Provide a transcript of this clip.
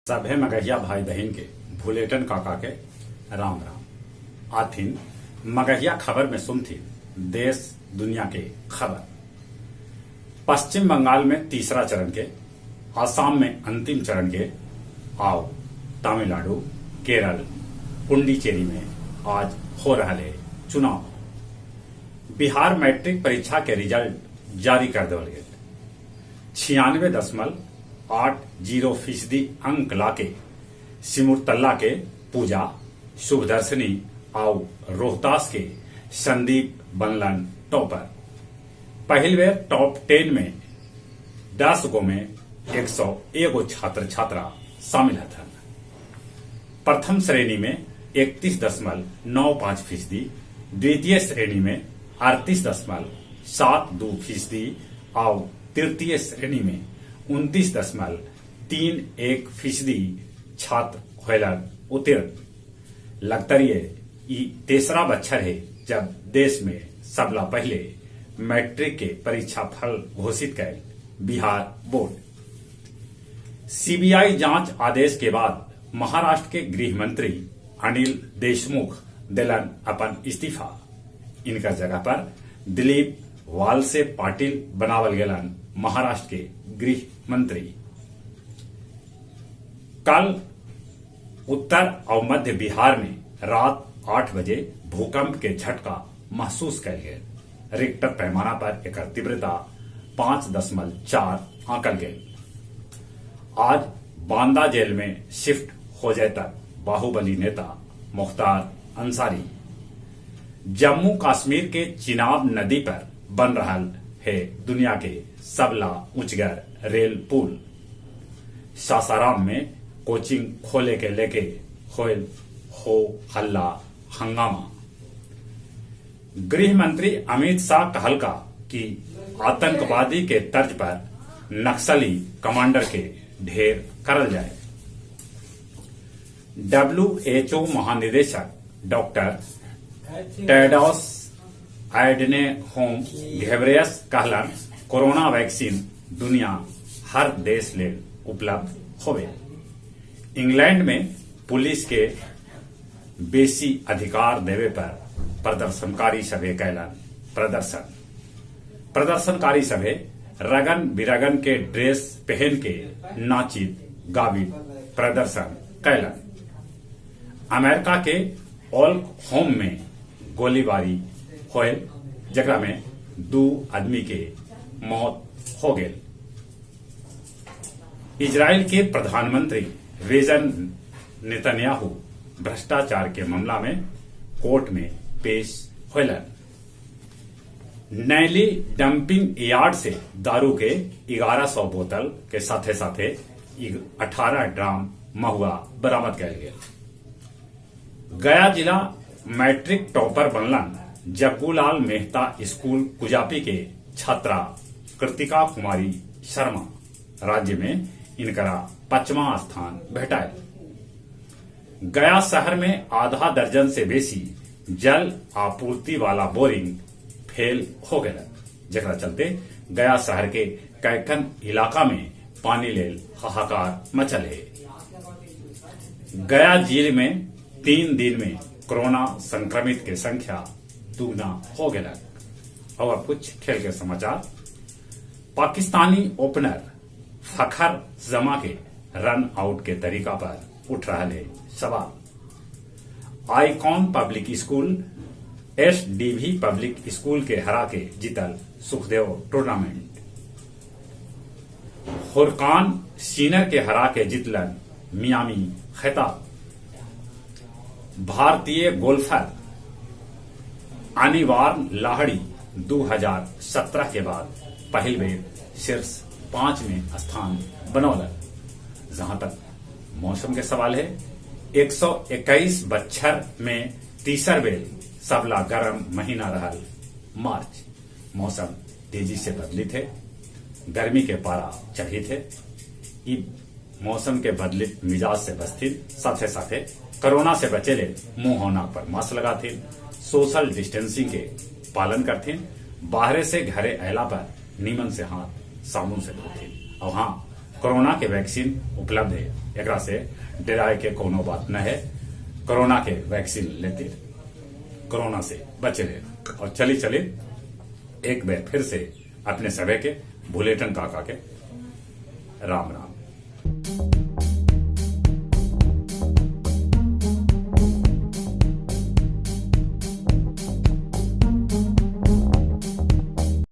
सभे मगहिया भाई बहिन के भुलेटन काका के राम राम। आथिन मगहिया खबर में सुनथिन देश दुनिया के खबर। पश्चिम बंगाल में तीसरा चरण के, आसाम में अंतिम चरण के आउ तमिलनाडु, केरल, पुंडीचेरी में आज हो रहल हे चुनाव। बिहार मैट्रिक परीक्षा के रिजल्ट जारी कर देवल गेल। 96.80% अंक लाके सिमुलतल्ला के पूजा, शुभदर्शनी आउ रोहतास के संदीप बनलन टॉपर। पहिल बेर टॉप टेन में 10 गो में 101 गो छात्र-छात्रा शामिल हथन। प्रथम श्रेणी में 31.95%, द्वितीय श्रेणी में 38.72% आउ तृतीय श्रेणी में 29.31% छात्र होयलन उत्तीर्ण। लगतरिये ई तेसरा बच्छर हे जब देश में सबला पहिले मैट्रिक के परीक्षा फल घोषित कैल बिहार बोर्ड। सीबीआई जांच आदेश के बाद महाराष्ट्र के गृह मंत्री अनिल देशमुख देलन अपन इस्तीफा। इनकर जगह पर दिलीप वालसे पाटिल बनावल गेलन महाराष्ट्र के गृह मंत्री। कल उत्तर और मध्य बिहार में रात 8 बजे भूकंप के झटका महसूस कैल गेल। रिक्टर पैमाना पर एकर तीव्रता 5.4 आंकल गेल। आज बांदा जेल में शिफ्ट हो जाता बाहुबली नेता मुख्तार अंसारी। जम्मू कश्मीर के चिनाब नदी पर बन रहा है दुनिया के सबला ऊंचगर रेल पुल। सासाराम में कोचिंग खोले के लेके होल हो हल्ला हंगामा। गृह मंत्री अमित शाह कहलका कि आतंकवादी के तर्ज पर नक्सली कमांडर के ढेर करल जाए। WHO महानिदेशक डॉक्टर टेड्रोस एडनहोम घेब्रेयस कहलन कोरोना वैक्सीन दुनिया हर देश लेल उपलब्ध होवे। इंग्लैंड में पुलिस के बेसी अधिकार देवे पर प्रदर्शनकारी सभे कैलन प्रदर्शन। प्रदर्शनकारी सभे रगन बिरगन के ड्रेस पहन के नाचित गावित प्रदर्शन कैलन। अमेरिका के ओक्लाहोमा में गोलीबारी होयल जेकरा में 2 आदमी के मौत हो गेल। इजराइल के प्रधानमंत्री बेंजामिन नेतन्याहू भ्रष्टाचार के मामला में कोर्ट में पेश होलन। नैली डंपिंग यार्ड से दारू के 1100 बोतल के साथे साथे 18 ड्राम महुआ बरामद कैल गेल। गया जिला मैट्रिक टॉपर बनलन जग्गूलाल मेहता स्कूल कुजापी के छात्रा कृतिका कुमारी शर्मा। राज्य में इनकरा 5वां स्थान भेटायल। गया शहर में आधा दर्जन से बेसी जल आपूर्ति वाला बोरिंग फेल हो गया, जेकरा चलते गया शहर के कैकन इलाका में पानी लेल हाहाकार मचल है। गया जिले में 3 दिन में कोरोना संक्रमित के संख्या दुगना हो गया। और अब कुछ खेल के समाचार। पाकिस्तानी ओपनर फखर जमा के रन आउट के तरीका पर उठ रहा है सवाल। Icon public school SDV public school के हरा के जीतल सुखदेव टूर्नामेंट। हुरकान सीनर के हरा के जीतलन मियामी खिताब। भारतीय गोल्फर अनिवार्य लाहिड़ी 2017 के बाद पहिल बेर शीर्ष 5 में स्थान बनौलन। जहां तक मौसम के सवाल है, 121 बच्छर में तीसर बेर सबला गर्म महीना रहल मार्च। मौसम तेजी से बदली थे, गर्मी के पारा चढ़ी थे। ई मौसम के बदलित मिजाज से बचथिन, साथे साथे कोरोना से बचे ले मुंह और नाक पर मास्क लगाथिन, सोशल डिस्टेंसिंग के पालन करथिन, बाहरे से घरे अयला पर नीमन से हाथ साबुन से धोथिन। और हाँ, कोरोना के वैक्सीन उपलब्ध है, एकरा से डराए के कोनो बात न है। कोरोना के वैक्सीन लेते कोरोना से बचे रहे। और चली चले एक बार फिर से अपने सभी के भुलेटन काका के राम राम।